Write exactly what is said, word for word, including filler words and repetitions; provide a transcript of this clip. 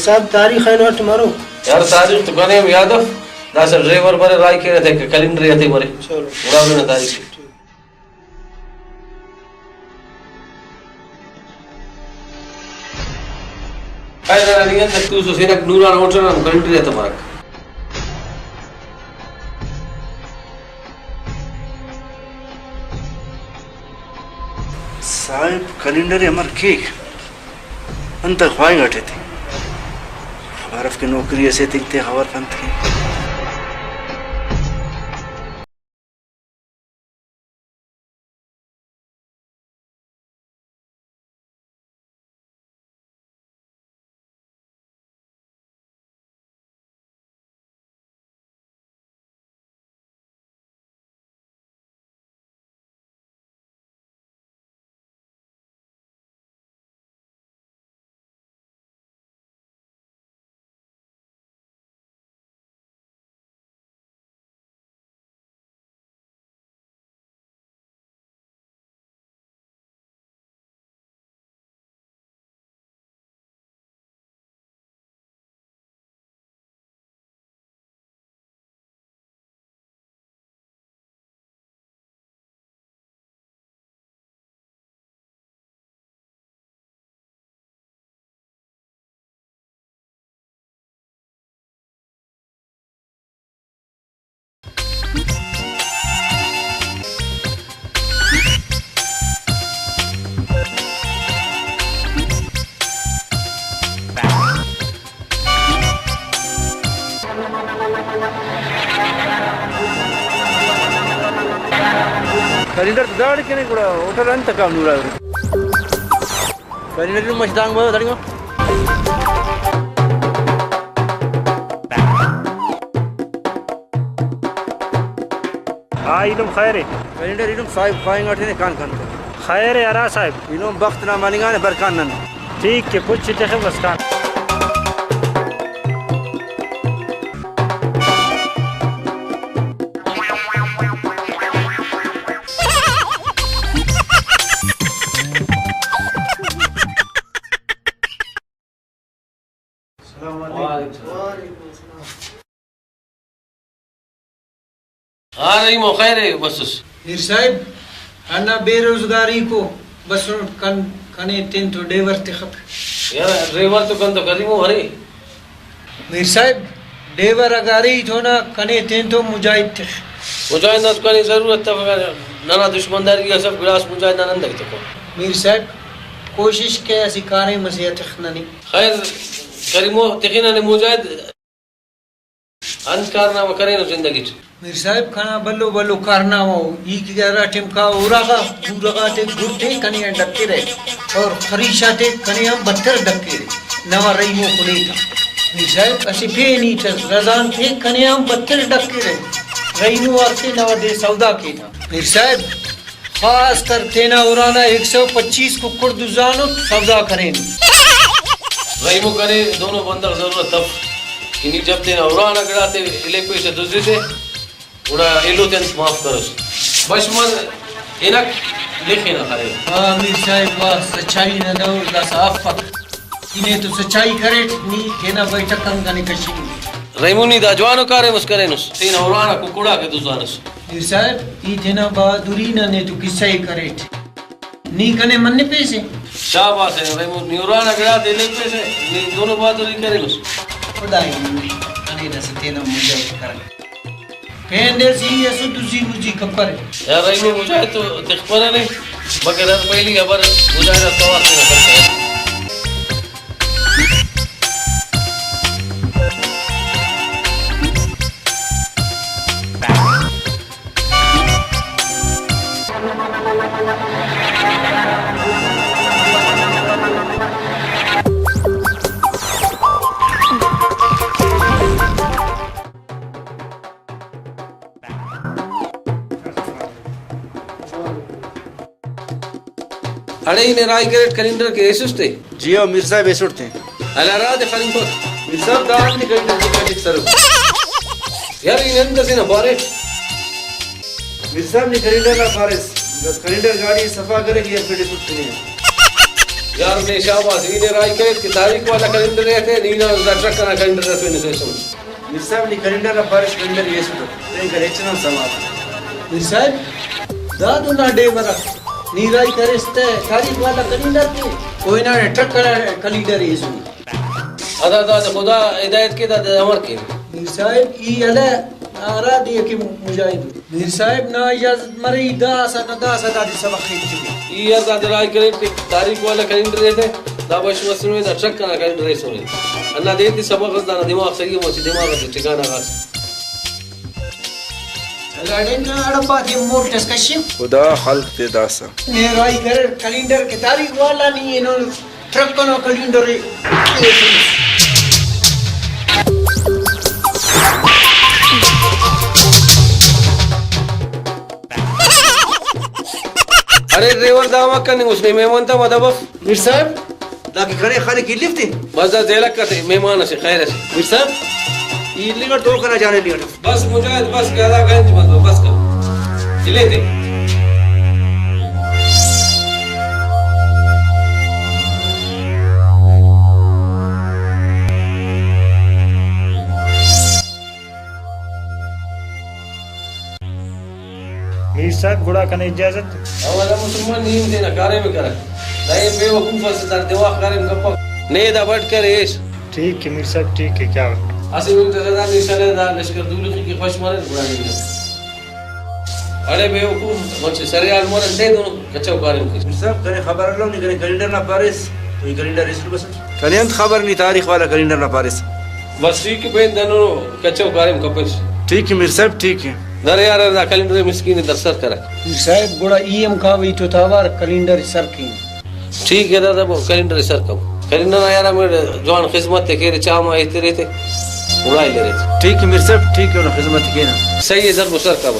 صاحب، تاریخ اینو اٹ مرو۔ یار، تاریخ تو کنے ہم یاد اف، داسہ ڈرائیور برے، راہی کیرہ تہ کلینڈر آتے برے۔ چلو۔ گڑا ہرنہ تاریخ۔ خیر، ہرا نی انت توسس، ہنک نوران ہوٹل آن کلینڈر آتے برک۔ صاحب کلینڈر ءِ امر کیک؟ انت خواہنگ اٹ ایتے؟ خبر اف کہ نوکری اسے تنگ تے خبر اف انت کے۔ کلینڈر تو داڑے کنے گڑا ہوٹل انت کام نورا۔ کلینڈر مش دانگ بابا داڑے۔ ہاں، ایلم خیر ءِ۔ کلینڈر ایلم صاحب خواہنگ اٹ نے کان کن تو۔ خیر ءِ ہرا صاحب۔ ایلم بخت نا مننگانے برکان نن۔ ٹھیک کہ پچ تخے بس کان۔ السلام علیکم۔ وعلیکم السلام۔ ہاں رحیمو، خیر ءِ بسس؟ میر صاحب، ہندا بے روزگاری کو بسنٹ کن، کنے تین تو ڈیور تخک۔ یار، ڈیور تو کن تو کریمو ارے۔ میر صاحب، ڈیور اگہ ارے ای تو نا، کنے تین تو مجاہد تخ۔ مجاہد نا تو کنے ضرورت تفک، ننا دشمنداری اس اف، گڑاس مجاہد نا نن دے تخو۔ میر صاحب، کوشش کے اسہ کاریم اسے اتخ ننے۔ خیر، کریمو تخنہ نے مجاہد۔ انت کارنامہ کرینو زندگی ٹی؟ میر صاحب، کنا بھلو بھلو کارنامہ ءُ۔ ای کہ ہرا ٹائم کا اراغا پورہ غاتے گڈ ءِ، کنے آن ڈکرہ، اور خریش آتے کنے آن بدتر ڈکرہ۔ نوا رحیمو خلیتا۔ میر صاحب، اسہ پین ہیت اس، رزان تے کنے آن بدتر ڈکرہ۔ رحیمو آتے نوا دے سودا کیتا۔ میر صاحب، خاص کر تینا ارانا ایک سو پچیس ککڑ دزانٹ، سودا کرینٹ۔ رحیمو کنے دونو بندغ ضرورت اف کہ نی جب تینا ارانا گڑاتے الیپیسہ دزسے، گڑا ایلو تے انت معاف کروس۔ بش من ہنک لخنہ خلے۔ واہ میر صاحب واہ، سچائی نا دور داسہ افک۔ ای نے تو سچائی کریٹ، نی تینا بیٹھک ہم کنے کشنگ۔ رحیمو نی دا جوانو کاریم اس کرینس، تینا ارانا ککڑاک دزانس۔ میر صاحب، ای تینا بہادری نا نے تو کسہ ءِ کریٹ۔ نی کنے منپیسے؟ شاباس اے رحیمو، نی ارانا گڑاتے الیپیسہ، نی دونو بہادری کرینس۔ خدائے نی کنے داسہ تینا مجاہد کرک۔ پین دے سی اسو دزی مزی کپرے۔ یار رحیمو، مجاہد تو تخپرہ نے، مگر ہر پہلی خبر مجاہد اس توار تینا کرسا۔ اڑے ای نے راہی کریٹ کلینڈر کہ ایسس تے؟ جی ہاں میر صاحب، ایسٹ تے۔ ہلا راہ دے خلیفہ۔ میر صاحب، دا ہم نی کلینڈر تے کٹک سر۔ یار ای نن دسے نا پاریٹ۔ میر صاحب، نی کلینڈر نا پاریس، بس کلینڈر گاڑی صفا کرے کہ ایئر فلٹر سٹ تنے۔ یار نے شاباس، ای نے راہی کریٹ کہ تاریخ والا کلینڈر ایتے، نی نا دا ٹرک انا کلینڈر اس پین سویسن۔ میر صاحب، نی کلینڈر نا پاریس، کلینڈر ای ایسٹو، تین کنے ہچ نہ سوال۔ میر صاحب، دا دو نا ڈیور ء۔ نی راہی کریس تہ تاریخ والا کلینڈر تے، او ہنانے ٹرک انا کلینڈر ایسو۔ ادا داد خدا ہدایت کے، داد امر کے۔ میر صاحب، ای ہلہ ہرا دے کہ مجاہد۔ میر صاحب نا اجازت مرے، ای داسہ تا داسہ دادے سبق ایتکہ۔ ای یار داد راہی کرین کہ تاریخ والا کلینڈر ایتہ، دا بش مسنے، دا ٹرک انا کلینڈر ایسنے۔ ہندا دے تے سبق اس، دانا دماغ صحیح ء، مچہ دماغ اس ٹھکانہ غاس۔ لڑین نا اڑپا تے موٹ اس کشف۔ خدا خلق تے داسہ۔ نے راہی کریر کلینڈر کہ تاریخ والا نی اینو۔ ٹرک انا کلینڈر ء۔ ارے ڈرائیور، دا امر کننگ اس نے، مہمان تا مدب اف۔ میر صاحب، دا کہ کنے خالی کلفتے۔ بس دا زیلک کتے، مہمان اسے، خیر اسے۔ میر صاحب، ای لگڑ تو کنا جانے لگڑ۔ بس مجاہد، بس کہ ادا گنج مت، بس کر۔ چلے تے۔ میر صاحب، گڑا کنے اجازت۔ اولا مسلمان نی ہم تینا کاریم ء کرک۔ دا اے بے وقوف اسے، دار دماغ کاریم کپک۔ نے دا بٹ کریس۔ ٹھیک ہے میر صاحب، ٹھیک ہے، کیا؟ اسہ منٹ رضا نے سر دا لشکر دولخی کہ خوش مرے گڑا نے۔ اڑے بے وقوف، مچہ سریال مون انتئے دنو کچو کاریم کیس۔ میر صاحب، کنے خبر الو نی کنے کیلنڈر نا پاریس، تو ای کیلنڈر ایسٹ بس۔ کنے انت خبر نی تاریخ والا کیلنڈر نا پاریس؟ بس ٹھیک ہے، پین دنو کچو کاریم کپنس۔ ٹھیک ہے میر صاحب، ٹھیک ہے۔ در یار دا کیلنڈر مسکین در سر کرک۔ میر صاحب، گڑا ای ہم کاوہ ای تو تاوار کیلنڈر سر کین۔ ٹھیک ہے دادا، وہ کیلنڈر سر کب۔ کیلنڈر نا یار ہمے جوان خذمت تے کیرے، چاہ ما ایترے تے اڑائے لرے تے۔ ٹھیک ہے میر صاحب، ٹھیک ہے، اونا خذمت کینہ۔ صحیح ہے، ضرور سر کب۔